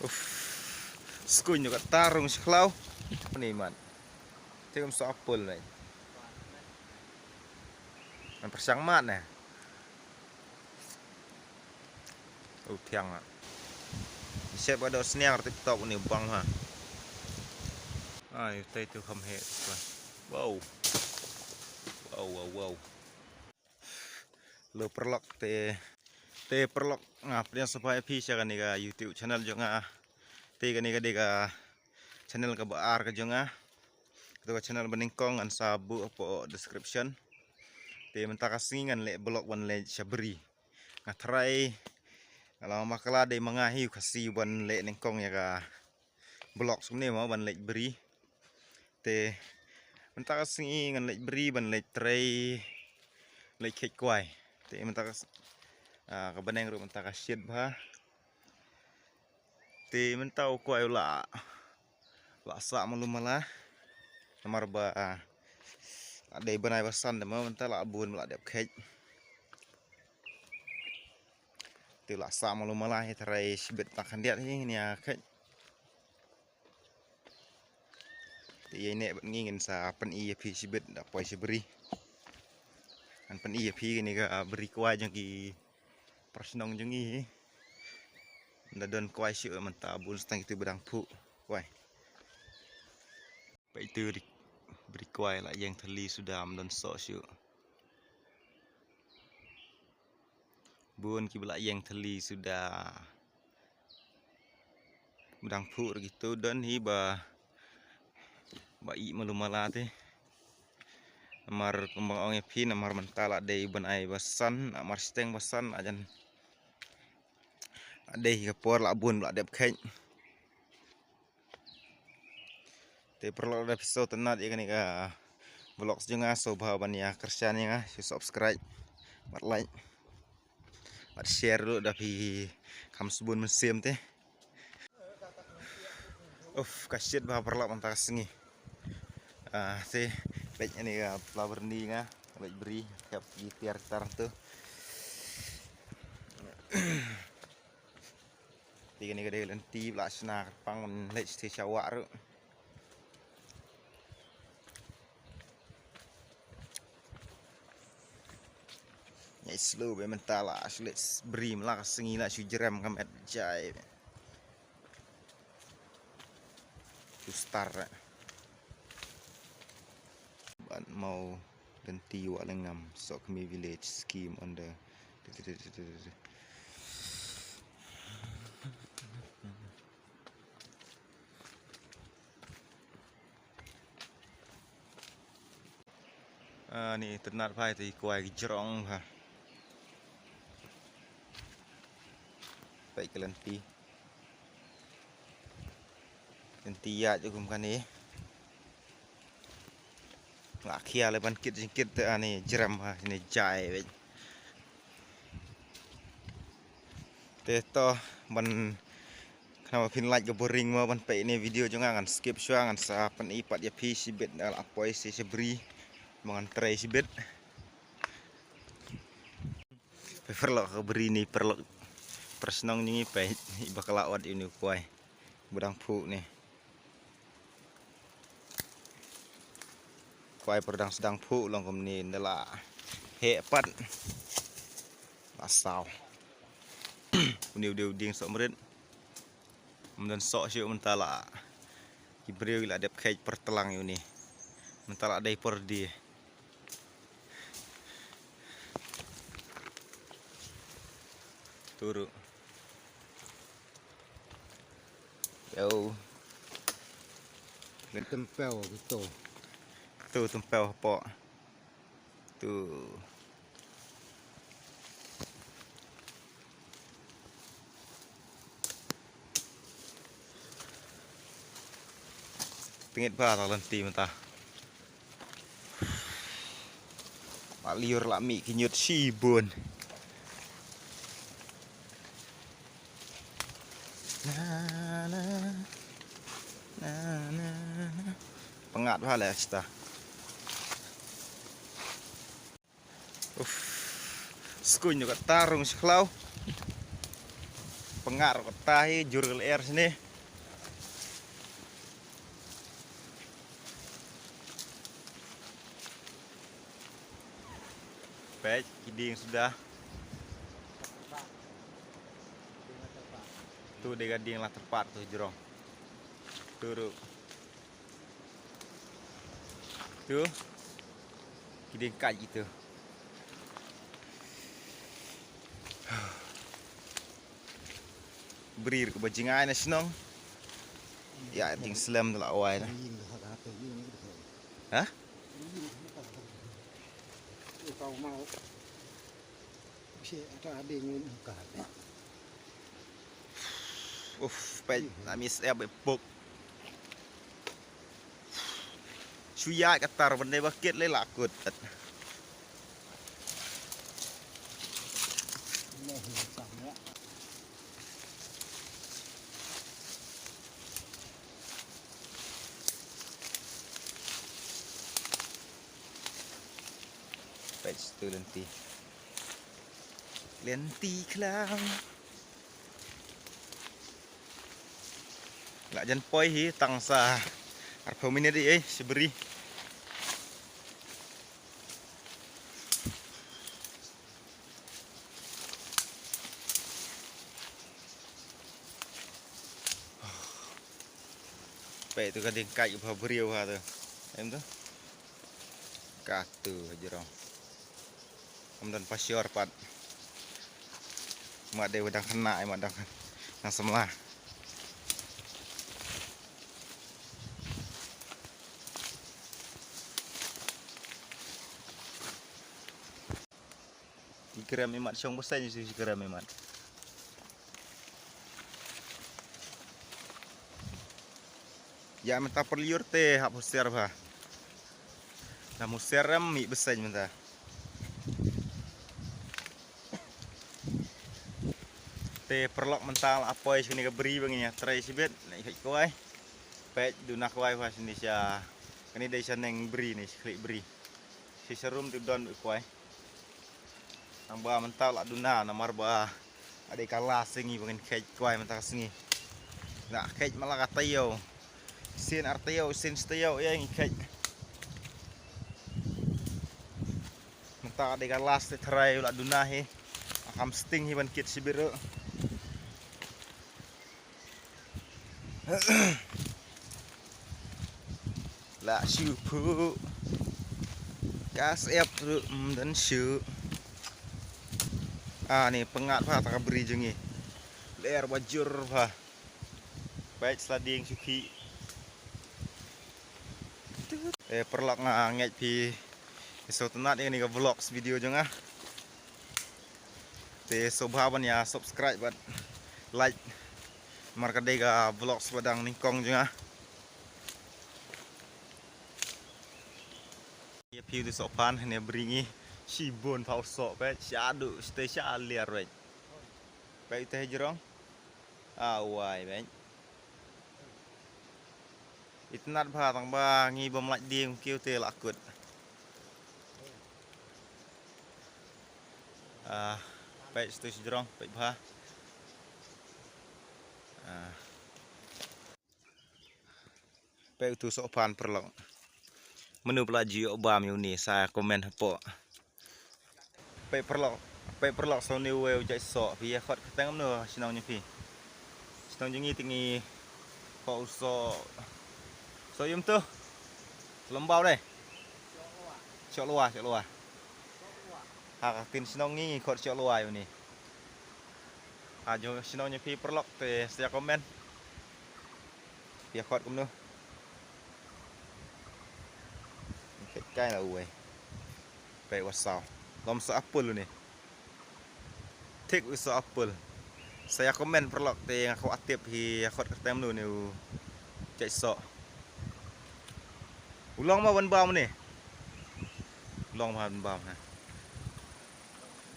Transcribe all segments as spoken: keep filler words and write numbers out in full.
Uf. Skuin ka tarung shi khlaw. Ni man. Te um sa apple ni. Man pyrshang mat ne. Oh, thiang ah. Sep ka dor sniang tip top ni bang ha. Ai, te tu kham he. Wow. Wow, wow, wow. Lo paralok te, te paralok nga pdiang sngewbha ïa phi sha kane ka YouTube channel jong nga. Te kane ka dei ka channel kaba ar ka jong nga. Kato ka channel ba nyngkong ngan sa buh hapoh description. Te mynta ka sngi ngan leh vlog ban leit sha bri. Nga tharai nga la bakla dei ma nga hi u Khasi ban leh nyngkong ïa ka vlog sum ne mo ban leit bri. Te mynta ka sngi ngan leit bri ban leit trei, leit kheit kwai. Te mynta ka s-, ah, ka bneng ruh mynta ka shit bha. Te mynta u kwai u la, la sah malu mala. Namar ba, ah, la dei bnai ba san te mo mynta la bun la dep kheit. Te la sah malu mala hi, tharai shibit tang khyndiat hi ngin ïa kheit. Te ïa ine bad ngi ngin sa pyni ïa phi shibit da poi sha bri. Ngan pyni ïa phi kane ka bri kwai jong ki para shnong jong ngi hi. Nda don kwai shuh mynta bun sa tang itu ba dang phuh kwai. Peit itu bri, bri kwai la ïeng thylli suda, ym don soh shuh. Bun kiba la ïeng thylli suda. Ba dang phuh ruh kito, don hi ba, ba ih malu mala te. Namar kumba nga ong ïa phi, namar mynta la dei bnai ba san, namar shiteng ba san, la jan la dei hi ka por la bun la dep kheit. Te paralok, lada phi sngewtynnat ïa kane ka vlog jong nga, sngewbha ban ïa kyrshan ïa nga, shu subscribe bad like bad share ruh da phi kham sbun mynsiem te. Uf, ka shit bha paralok mynta ka sngi. Ah, te leit ïa kane ka pla byrni nga, leit bri, khep ki tiar tar tu. Te kane ka dei ka lynti ba la shna kyrpang ban leit sha wah ruh. Ngi slow bha mynta, la shu leit bri, mynta ka sngi la shu jrem ka met jai. Shu start. Ban mo lynti Wah Lyngngam, Sohkhmi village scheme on the. Ah, ni tynnat bha ïa ki kwai ki jrong bha. Peit ka lynti. Lynti ïaid kum kane. Nga khia leh ban kit jingkit te ani jrem ha, ni jai beit. Te to ban khnang ba phin lait ka boring mo ban peit ïa kane video jong nga, ngan skip shuwa, ngan sa pyni pat ïa phi shibit da la poi sha bri. Ba ngan trei shibit. Peit paralok ka bri ni paralok. Para shnong jong ngi peit, iba ka la ot ïa une u kwai ba dang phuh ne. Kwai ba dang sdang phuh long kumne, nda la heh pat. La saw. Une u dei u dieng sohmrit. Ym don soh shuh mynta la. Ki briew ki la dep kheit por tlang ïa une. Mynta la dei por die. Turu. Yo. Tympeu kito. Tu tympeu hapoh. Tu. Tngit bha ta lynti mynta. Ba liur la mih ki ñiut shibun. Na, na, na, na, na. Pyngat bha leh kita. Uf. Skuin ka tarung shi khlaw. Pynngad ruh kata hi, jur ka lyer shane. Peit, ki dieng suda. Tu dei ka dieng la tyrpad tu jrong. Tu ruh. Tu. Ki dieng kait itu. Bri ruh ba jingai na shnong. Ïa jingslem da la wai na. Ha? Uf, peit na mi sep buk. Shu ïaid ka tar ban dei ba kit lei la kut. Peit tu lynti. Lynti khlaw. La jan poi hi tang sa arphew minit ei, eh, shibri. Peit tu ka dieng kait ba briew ha tu. Em tu. Katu jrong. Ym don pasior pat. Mat dei wadang kena, mat dang, dang samla. Ki krem imat shong bseiñ, ki krem imat. Ïa mynta pyrliur te hap husiar bha. Nam husiar em mih bseiñ mynta. Te paralok mynta la poi shane ka bri ba ngi ïa trei shibit, la ïa khait kwai. Peit duna kwai bha shane sha. Kane dei sha neng bri ne, sha khlieh bri. Sha sharum te don kwai. Nang ba mynta la duna namar ba ka dei ka last sngi ba ngin kheit kwai mynta ka sngi. Nga kheit ma la ka taïew. Sien ar taïew, sien shi taïew ïa ngi kheit. Mynta ka dei ka last te tharai la duna hi. Kham sting hi ban kit shibit ruh. La shu phuh. Ka sep ruh ym don shuh. Ah, ni pynngad bha ta ka bri jong ngi. Lyer ba jur bha. Peit sla dieng shu khih. Eh, paralok nga ngeit phi sngewtynnat ïa kane ka vlogs video jong nga. Te sngewbha ban ïa subscribe bad like. Namar ka dei ka vlogs ba dang nyngkong jong nga. Ïa phi u sohphan hane bri ngi shibun pha u soh peit shaduh shatei sha liar peit. Peit te jrong. Ah, wai peit. Itynnat bha tang ba ngi bym lait dieng kiew te la kut. Ah, peit shatei shi jrong, peit bha. Ah. Peit utu sohphan paralok. Mano ba la ju ïoh bam ïa une sa comment hapoh. Peit paralok, peit paralok sa une uwei u jait soh, phi ïa khot kyrteng mano shnong jong phi. Shnong jong ngi te ngi khot u soh. Soh ïum tu. Lembau dei. Soh lwa, soh lwa. Ha ka ktien shnong ngi ngi khot soh lwa ïa une. Ha jong shnong jong phi paralok te sa ïa comment. Phi ïa khot kumno. Peit kai la uwei. Peit wa saw. Lom soh apple une. Thik u soh apple. Sa ïa comment paralok te nga kwah tip hi ïa khot kyrteng mano une u jait soh. U long ma ban bam une. U long ma ban bam ha.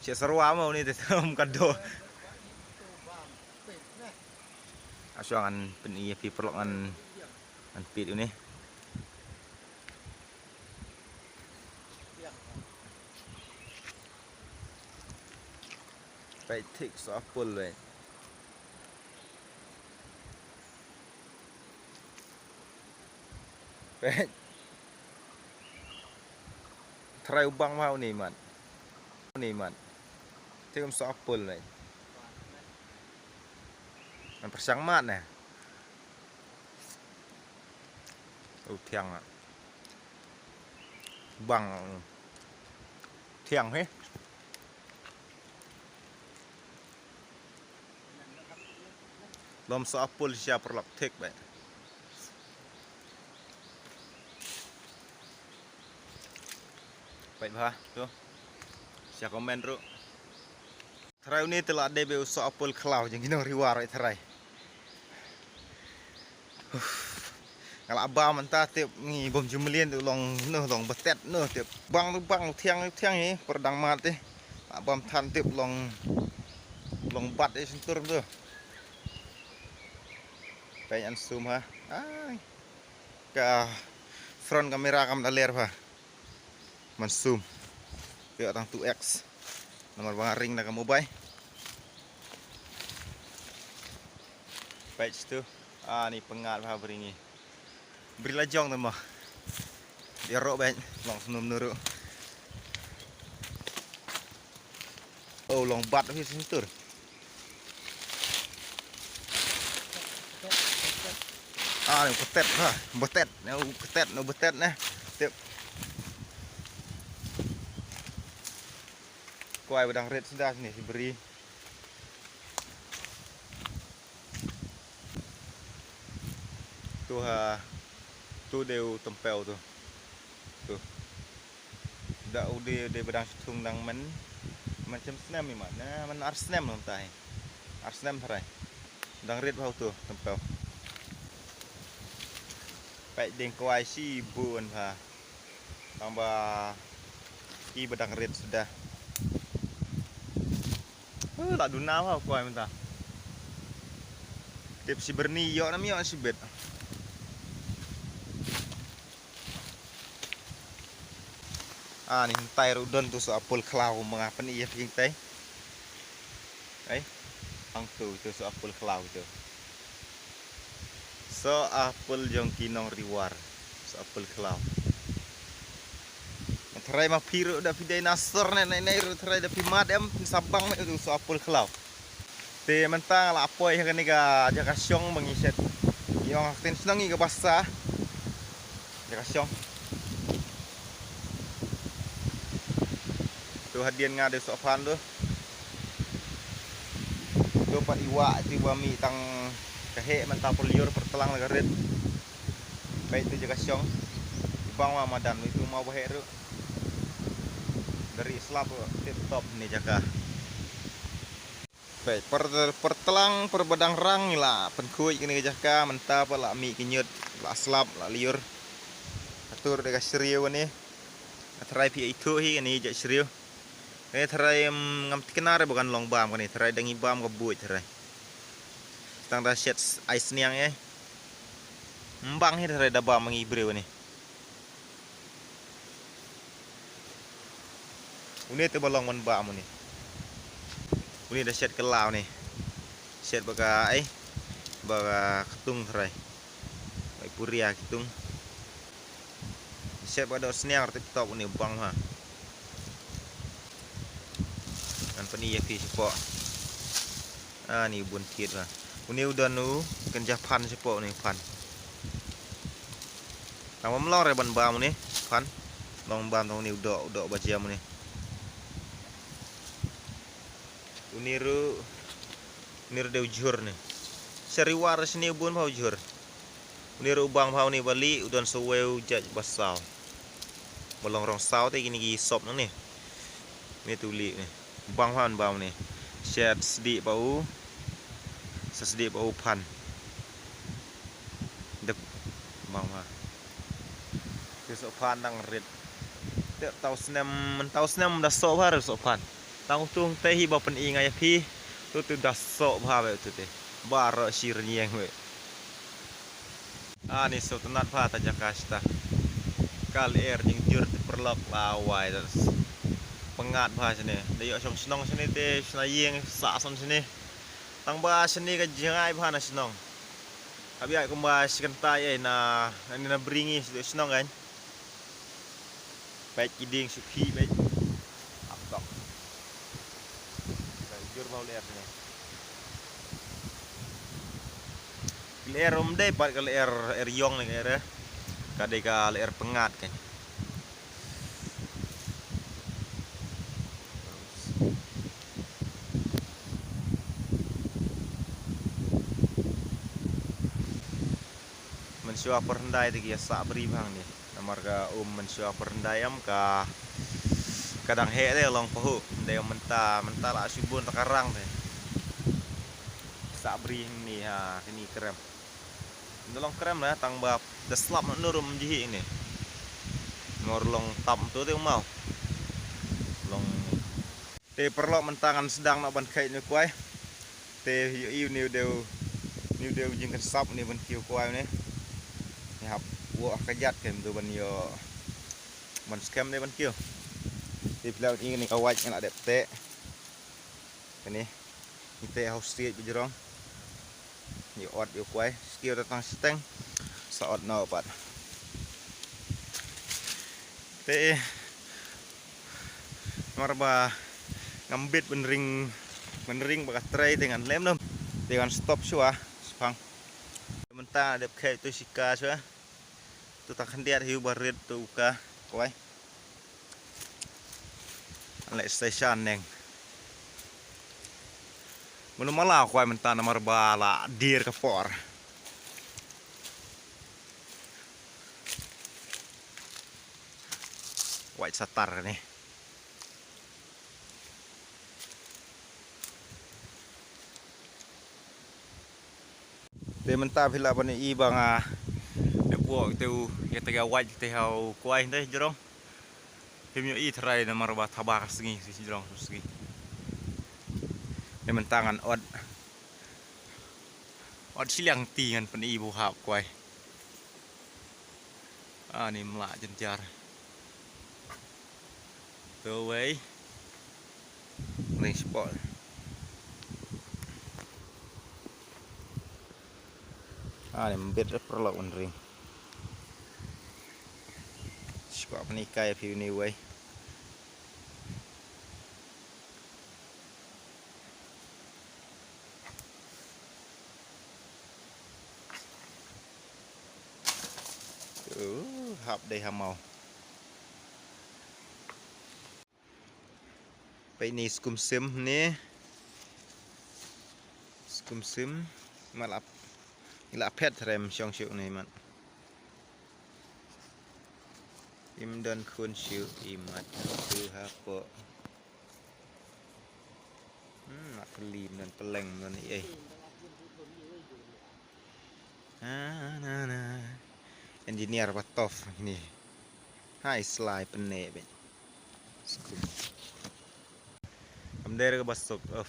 Sha sarwa ma une te tam ka do. Aswa ngan pyni ïa phi paralok ngan, ngan peit une. Peit thik soh apple peit. Peit. Trai u bang bha une mat. Une mat. Te um soh apple ne. Ngan pyrshang mat ne. U thiang ah. Bang. Thiang he. Lom soh apple sha paralok thik bha. Peit bha tu. Sha comment ruh. Tharai une te la dei ba u soh apple khlaw jong ki nongriwar tharai. Nga la bam mynta tip ngi bym ju mlien tip long noh long batet noh tip. Bang tu bang thiang thiang hi perdang mat te. La bam than tip long long bat e sentur tu. Peit an sum ha. Ai. Ka front camera kam da ler bha. Man sum. Peit tang two X. Namar ba nga ring na ka mobile. Peit tu. Ah, ni pyngngad bha bri ngi. Bri la jong tu ma. Ïaroh beit long snum nuru. Oh, long bat hi sentur. Ah, ni ketet ha. Betet. Ni ketet, ni betet ne. Tip. Kwai ba dang rit suda sini si bri. Tu ha. Tu dei u tempeu tu. Tu. Da u dei, dei ba dang stung dang men. Men chem snem ni mat. Na, men ar snem long tai. Ar snem tharai. Dang rit bha u tu tempeu. Peit ding kwai shi bun ha. Tang ba ki ba dang rit suda. Uh, la duna bha kwai mynta. Tip si berni ïoh nam ïoh si bet. Ah, ni hyntai ruh don tu soh apple khlaw ma nga pyni ïa phi tai. Ai, ang tu tu soh apple khlaw tu. Soh apple jong ki nongriwar. Soh apple khlaw. Tharai ma phi ruh da phi dei na sor ne ne ne ruh tharai da phi mad em phi sa bang me tu soh apple khlaw. Te mynta nga la poi ha kane ka jaka shong ba ngi shet. Ngi ong ha ktien shnong ngi ka basa. Jaka shong. Tu hadien nga dei soh phan tu. Tu pat i wah tu ba mih tang ka heh mynta pyrliur pyrtlang la ka rit. Peit tu jaka shong. I bang ma madan tu ma ba heh ruh. Dari slap ruh tip top ni jaka. Peit, per, pyrtlang, per badang rang la pynkhuid kane ka jaka, mynta pat la mih ki ñiut, la slap, la liur. Atur da ka shriew kane. Tharai phi ithuh hi kane jait shriew. Kane tharai, em, ngam tikna re ba kan long bam kane, tharai dang i bam ka buit tharai. Tang da shet ai sniang eh. Mbang hi tharai da bam ngi briew kane. Une te ba long man bam une. Une da shet ka la une. Shet ba ka ai. Ba ka ktung tharai. Ba i puria ktung. Shet ba dor sniang tip top une bang ha. Ngan pyni ïa phi shapoh. Ah, ni bun thied ba. Une u don u kynja phan shapoh une phan. Tang ba mlong re ban bam une phan. Long bam tang une u doh, u doh ba jam une. Une ruh, une ruh dei u jhur ne. Sha riwar shane u bun ba u jhur. Une ruh u bang bha une ba lieh, u don sa uwei u jait ba saw. Ba long rong saw te kine ki sop nangne. Une te u lieh une. U bang bha un bam une. Shet sdieh ba u. Sa sdieh ba u phan. Dep bang bha. Te soh phan dang rit. Te taw snem, taw snem da soh bha re soh phan. Tang utung te hi ba pyni nga ïa phi. Tu tu da soh bha ba tu te. Baroh shi rynïeng ba. Ani sngewtynnat bha ta jaka shata. Ka lyer jingjur te paralok la wai da. Pyngngad bha shane. Da ïoh shong shnong shane te shna ïing sah san shane. Tang ba shane ka jngai bha na shnong. Hap ïa kumba shi kynta ïa na, na, na bring ïa shnong kan. Peit ki dieng shu khih peit. Hap tok. Jur bau lyer ne. Lyer um dei pat ka lyer, lyer ïong ne ka lyer. Ka dei ka lyer pyngngad kan. Mynshuwa pyrndai te ki ïa sah bri bha hangne. Namar ka um mynshuwa pyrndai em ka, ka dang heh te long pahuh. Te mynta, mynta la shu bun ta ka rang te. Sah bri hangne ha kine krem. Nda long krem na tang ba da slap na nurum jihi ne. Ngor long tam tu te mau. Long te paralok mynta ngan sdang na ban khait ne kwai. Te ïohi ne u dei, ne u dei u jingkynsap ne ban kiew kwai ne. Ne hap woh ha ka jat kem tu ban ïoh ban skhem ne ban kiew. Te phi lah ïohi ne ka wait ngan la dep te. Kane. Ngi te hau stieh bajrong. Ïa ot ïa kwai. Stieh da tang shiteng. Sa ot no pat. Te. Mar ba ngam bit ban ring, ban ring ba ka trei te ngan lem dam. Te ngan stop shuwa. Spang. Mynta dep khait tu shika shuwa. Tu ta khyndiat hiu ba rit tu ka kwai. An leh station neng. Mano mala kwai mynta namar ba la dir ka por. Kwai satar ni. Te mynta phi lah ban i ba nga dep wok te u ïa te ga wait te hau kwai te jrong. Phim ïohi tharai namar ba thaba ka sngi si jrong sngi. Te mynta ngan ot, ot shiliang ti ngan pyn-i ba u hap kwai. Ani mla jynjar. Tu wei. Ring spot. Ani mbit paralok un ring. Spot pyn-i kai phi ni wei. Uh, hap dei ha mau. Peit ni skum sim ni. Skum sim. Mat la, la phet rem shong shu ni mat. Im don khun shu i mat tu hapoh. Hmm, mat peli, mat peleng, mat ni, eh. Ah, na, na. Engineer ba tough ni. Hai slai pene ben. Skum. Am der ba sok of.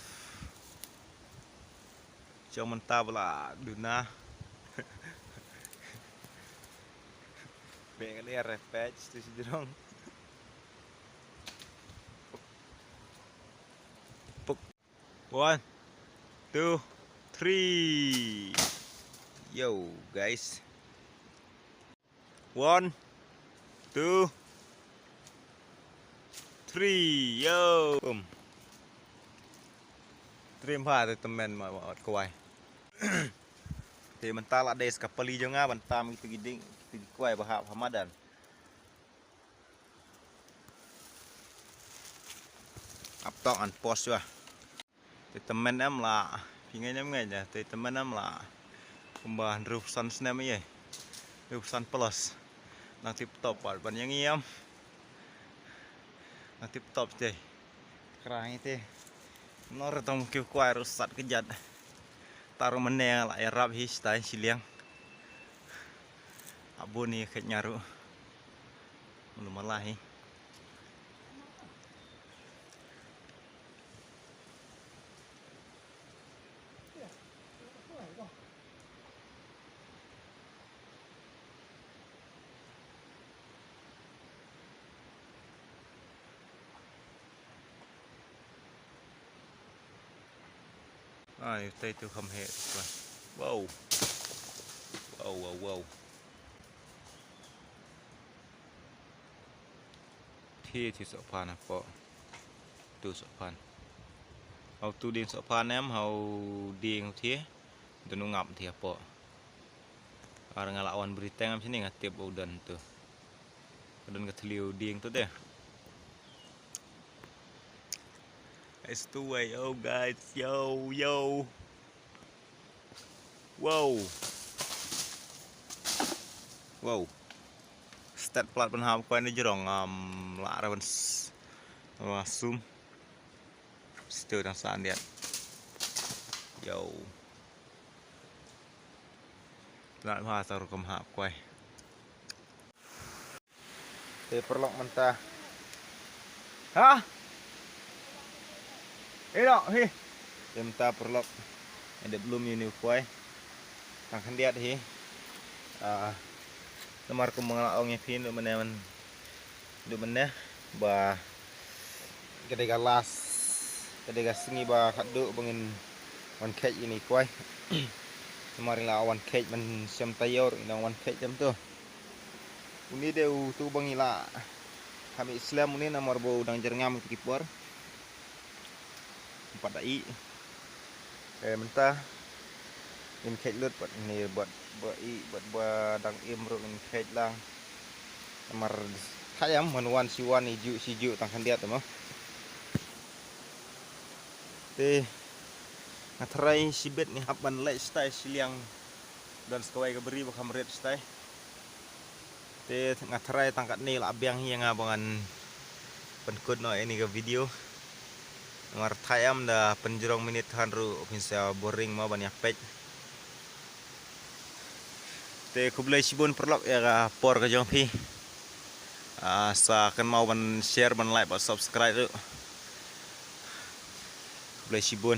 Jong mynta bla duna. Beng ni repet tu si jrong. Puk. One, two, three. Yo, guys. One, two, three. Yo. Boom. Trim ha te temen ma, ma ot kwai. Te mynta la des ka pali jong nga ban tam itu giding, itu kwai ba hap ha madan. Ap tong an pos wa. Te temen em la. Phi ngeit em ngeit ja. Te temen em la. Kumba hynriew phew san snem ïa. Hynriew phew san plus. Nang tip top pat ban ïa ngi em. Nang tip top te. Kra ngi te. Nor tong kiew kwai ruh sat kjat. Taro mane la ïarap hi stai shiliang. Abo ni khet nga ruh. Mano mala hi. Ai, tai tu kham he. Wow. Wow, wow, wow. Thi, thi sohphan hapoh. Tu sohphan. Hau tu dieng sohphan em, hau dieng hau thi. Donu ngap thi hapoh. Ar nga la wan bri teng am sini nga tip u don tu. Ka don ka thliu dieng tu deh. It's two way, oh guys, yo, yo. Wow. Wow. Start plat ban hap kwai ni jrong, um, la ra ban s-, la sum. Still dang san diat. Yo. Plat ma sa rukom hap kwai. Te paralok mynta. Ha? Ino hi. Te mynta paralok. Ende belum ini kwai. Tang khyndiat hi. Ah, namar kum nga la ong ïa phi mynne mynne ba ka dei ka last, ka dei ka sngi ba khatduh ba ngin wan kheit ïa ini kwai. Namar ïa la wan kheit ban shem taïew ïa la wan kheit jam tu. Uni dei utu ba ngi la kham ïoh slem uni namar ba u dang jyrngam ki por. Pat da ih. Eh, mynta ngin kheit lut pat ni, bad ba ih, bad ba dang im ruh ngin kheit lang. Namar khaïam man wan shi wan, iju shi ju tang khyndiat mo. Te nga tharai shibit ngi hap ban leit shatai shiliang. Don sa kawei ka bri ba kham rit shatai. Te nga tharai tang katne la biang ïa nga ba ngan pynkut noh ïa ini ka video. Namar thaïam da pynjrong minit than ruh phin sa boring mo ban ïa peit. Te khublei shibun paralok ïa ka por ka jong phi. Ah, sa kynmaw ban share, ban like, ban subscribe ruh. Khublei shibun.